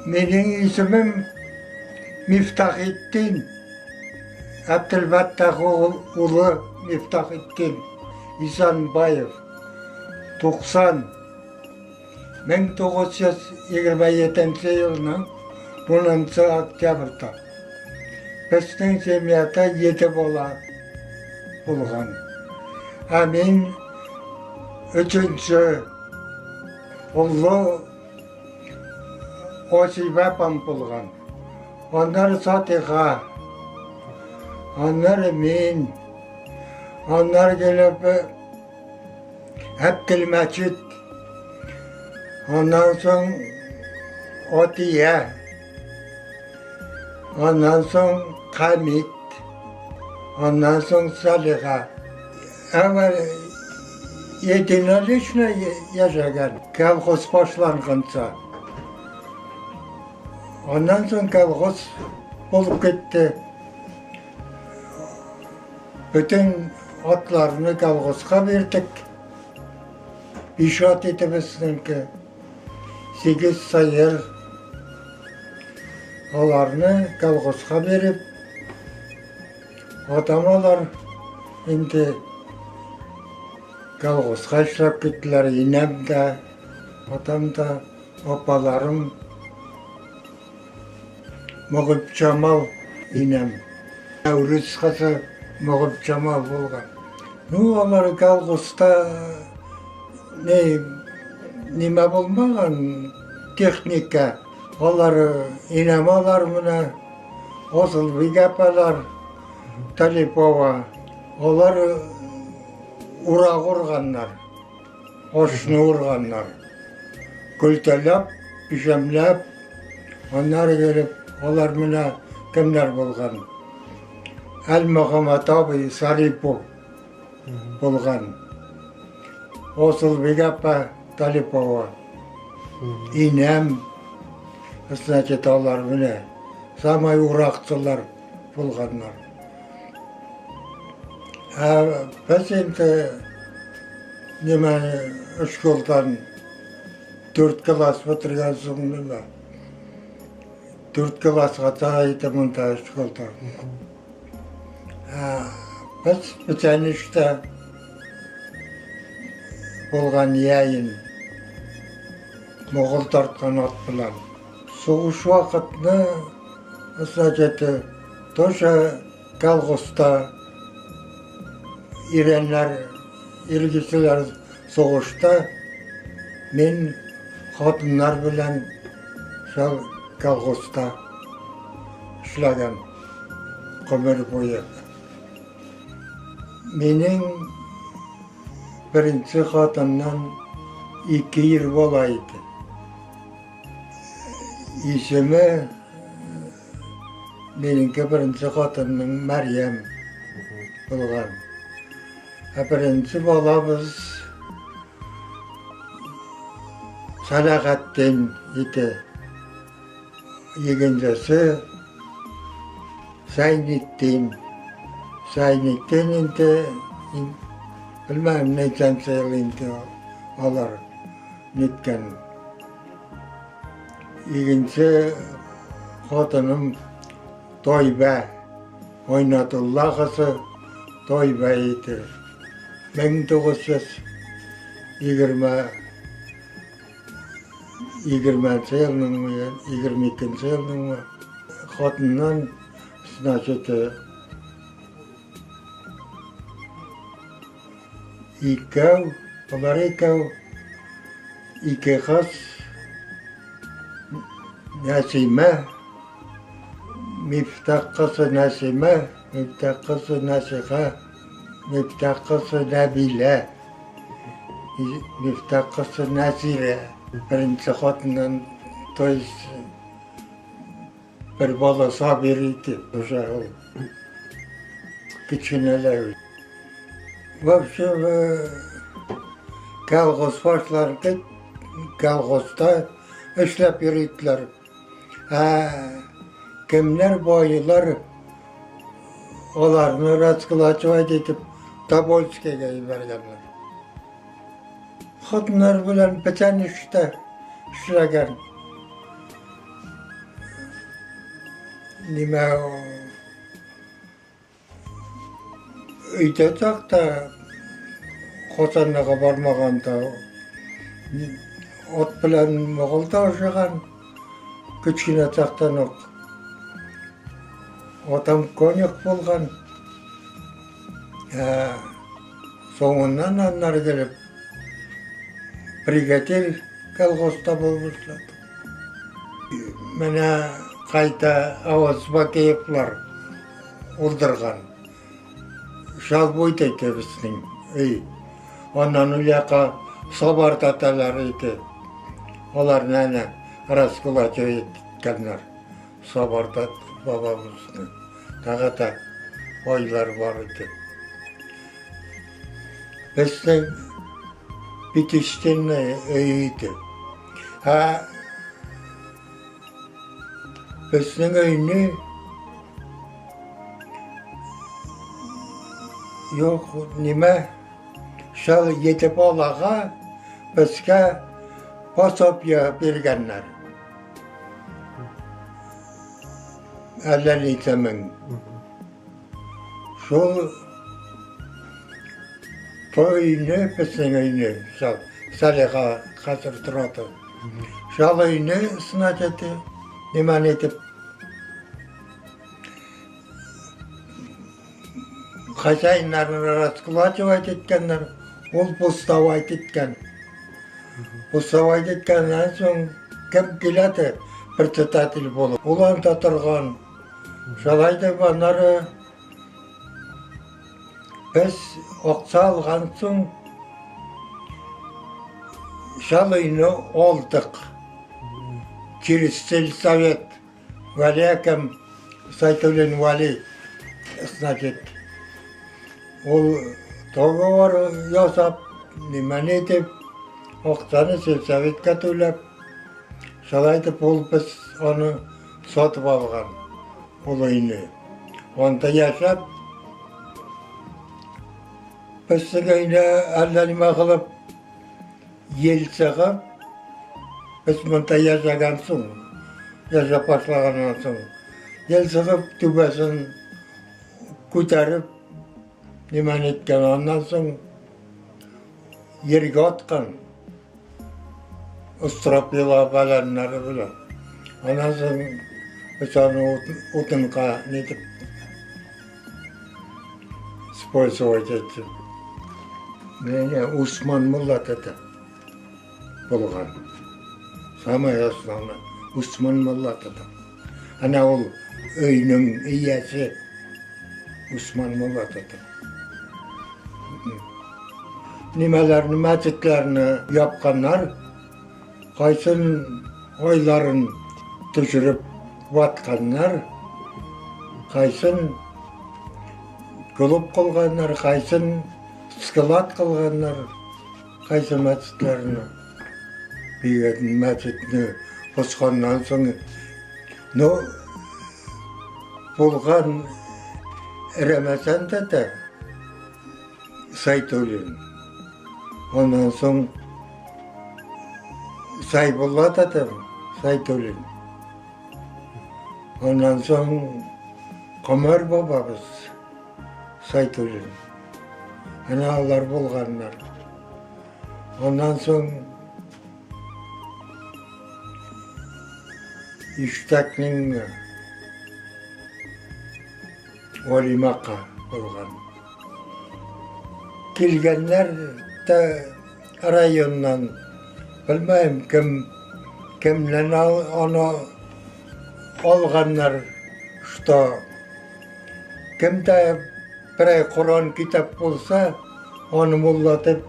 Минем исемем Мифтахетдин. Әбделфәттах улы Мифтахетдин Исанбаев. 90 1927 елның 10 октябрьдә. Безнең семьяда 7 бала булган. Ә мин өченче улы Осиба апам булган. Аннары Сатиха, аннары мин, аннары килеп Әптелмәчит, аннан соң Атия, аннан соң Хамит, аннан соң Салиха. Әвәл единолично яшәгән, колхоз башланганча. Аннан соң колхоз булып китте. Бөтен атларны колхозга бирдек. Биш ат иде безнеңке. Сигез сыер. Аларны колхозга биреп, атам алар инде колхозга эшләп киттеләр. Инәм дә, атам да, апаларым Могыпчамал инәм. Нәүрүз кызы Могыпчамал булган. Ну, алар колхозда не нимә булмаган, техника. Алар инәм алар менә Асылбик апалар, Талипова. Алар урак урганнар. Ашны урганнар. Көлтәләп, пишәмләп, аннары килеп, алар менә кемнәр булган. Әлмөхәммәт абый Сарипов булган. Асылбик апа Талипова. Инәм, значит, алар менә самый уракчылар булганнар. Ә без инде нимә школдан дүрт класс бетергән соң нимә дүрт класска чыга иде монда школда. Ә без печән эштә булган яин могыл тарткан ат белән. Сугыш вакытны, значит, тоже колхозда ирәннәр, илгиселәр сугышта, мин хатыннар белән шул колхозда эшләгән гомер буе. Минем беренче хатыннан ике ир бала иде. Исеме минемке беренче хатынның Мәрьям булган. Ә беренче балабыз Сәләхәттин иде. Икенчесе Сәйнетдин. Сәйнетдин инде белмәм ничәнче ел инде алар ниткән. Икенче хатыным Тойбә, Айнатулла кызы Тойбә иде. 1920 20 елныңмы, 22 елныңмы хатыннан, значит, Икәү, алар икәү, ике кыз, Нәсимә, Мифтах кызы Нәсимә, Мифтах кызы Нәсиха, Мифтах кызы Нәбилә, Мифтах кызы Нәзирә. Беренче хатыннан, то есть бер бала Сабир иде, уже ул кечкенәләр. В общем, колхоз башланды, колхозда эшләп йөрителәр. Ә кемнәр байлар, аларны раскулачивать итеп Тобольскийга җибәргәннәр. Хатыннар белән печән эштә эшләгән. Нимә өйдә чакта Казаннага бармаганда ат белән Моголда ашаган кечкенә чактан ук. Атам конюх булган. Ә, соңыннан аннары килеп бригадир колхозда булып эшләде. Менә кайта Аваз Бакиевлар улдырган. Шалбуй иде безнең өй. Аннан ул якка Сабар татарлары иде. Аларны әнә раскулачивать иткәннәр. Сабар бабабызны. Тагы да байлар бар иде. Безнең пятистенный өй иде. Ә безнең өйне юк, нимә, шул ете балага безгә пособие биргәннәр. Әллә ничә мең. Шул өйне, безнең өйне, шул Салиха хәзер торады. Шул өйне сынать итте, нимәне итеп хозяиннарны раскулачивать иткәннәр, ул пустовать иткән. Пустовать иткәннән соң кем килә дә председатель булып. Ул анда торган. Шулай итеп аннары без акча алган соң шул өйне алдык. Через сельсовет. Вали әкәм, Сайтуллин Вали, значит, ул договор ясап, нимәне итеп, акчаны сельсоветка түләп, шулай итеп ул без аны сатып алган, ул өйне. Анда яшәп, безнең өйне әллә нимә кылып, Ел чыгып, без монда яшәгән соң, яшәп башлаганнан соң, ел чыгып, түбәсен күтәреп, нимәне иткән, аннан соң ергә аткан. Стропила бәләннәре белән. Аннан соң без аны утынка нитеп использовать итеп. Менә Усман мулла тәтә булган. Самое основное Усман мулла тәтә. Әнә ул өйнең иясе Усман мулла тәтә. Нимәләрне, мәчетләрне япканнар, кайсын айларын төшереп ватканнар, кайсын клуб кылганнар, кайсын склад кылганнар, кайсы мәчетләрне. Бигәт мәчетне бозганнан соң, ну, булган Рәмәзан тәтә Сайтуллин. Аннан соң Сайбулла тәтәм Сайтуллин. Аннан соң Камар бабабыз Сайтуллин. Әнә алар булганнар. Аннан соң Иштәкнең Галимака булган. Килгәннәр дә районнан, белмәем кем, кемнән аны алганнар, что кемдә берәй Коран китап булса, аны муллатып,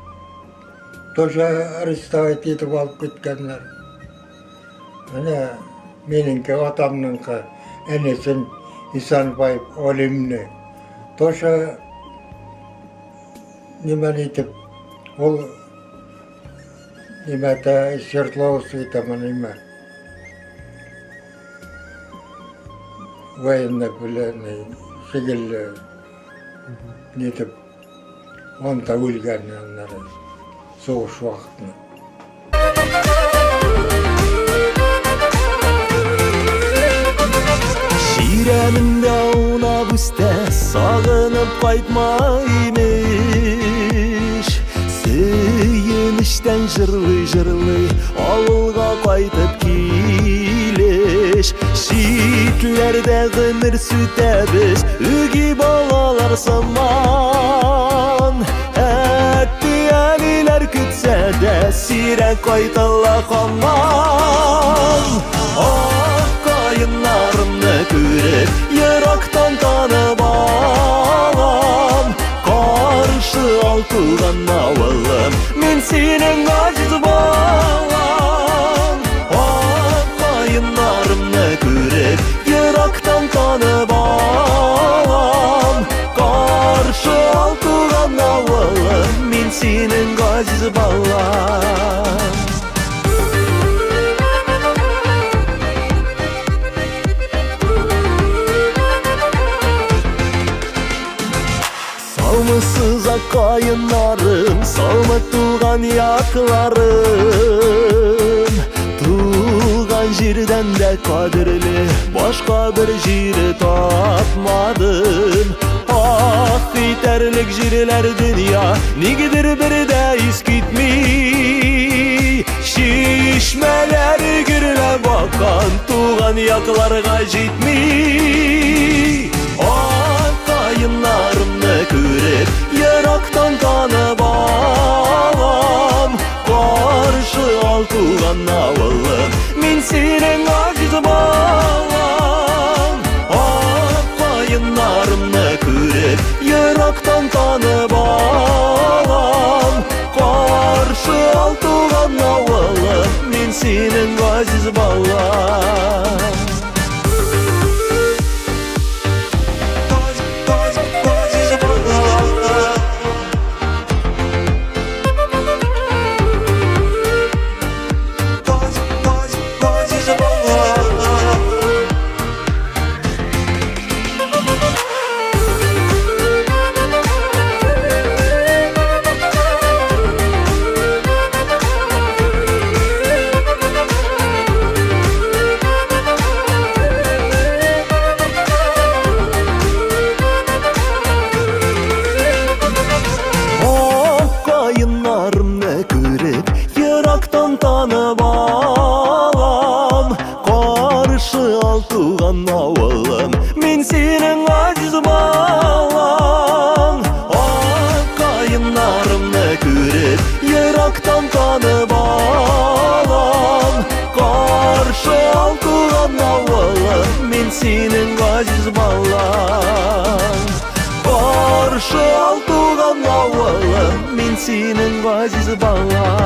тоже арестовать итеп алып киткәннәр. Менә минеңке атамныңкы энесен Исанбаев Олимне тоже нимәне итеп ул нимәдә Свердловскийда нимә военный пленный шикелле нитеп анда үлгән аннары сугыш вакытында. Чирәмендә аунап үстә, сагынып кайтма имеш. Сөенечтән җырлый-җырлый авылга кайтып килеш. Читләрдә гомер сүтәбез, үги балалар сыман. Әти-әниләр көтсә дә, сирәк кайталар һаман. Ак каеннарымны күреп, ерактан танып алам. Каршы ал туган авылым, мин синең газиз балаң. Ак каеннарымны күреп, ерактан танып алам. Каршы ал туган авылым, мин синең газиз балаң. Саумысыз ак каеннарым, саумы туган якларым. Туган җирдән дә кадерле башка бер җире тапмадым. Ах итәрлек җирләр дөнья, нигедер бер дә ис китми. Чишмәләр гөрләп аккан туган якларга җитми. Ак каеннарымны күреп, ерактан танып алам. Каршы ал туган авылым, мин синең газиз балаң. Ак каеннарымны күреп, ерактан танып алам. Каршы ал туган авылым, мин синең газиз балаң. Ак каеннарымны күреп, ерактан танып алам. Каршы ал туган авылым, мин синең газиз балаң. Ак каеннарымны күреп, ерактан танып алам. Каршы ал туган авылым, мин синең газиз балаң. Каршы ал туган авылым, мин синең газиз балаң.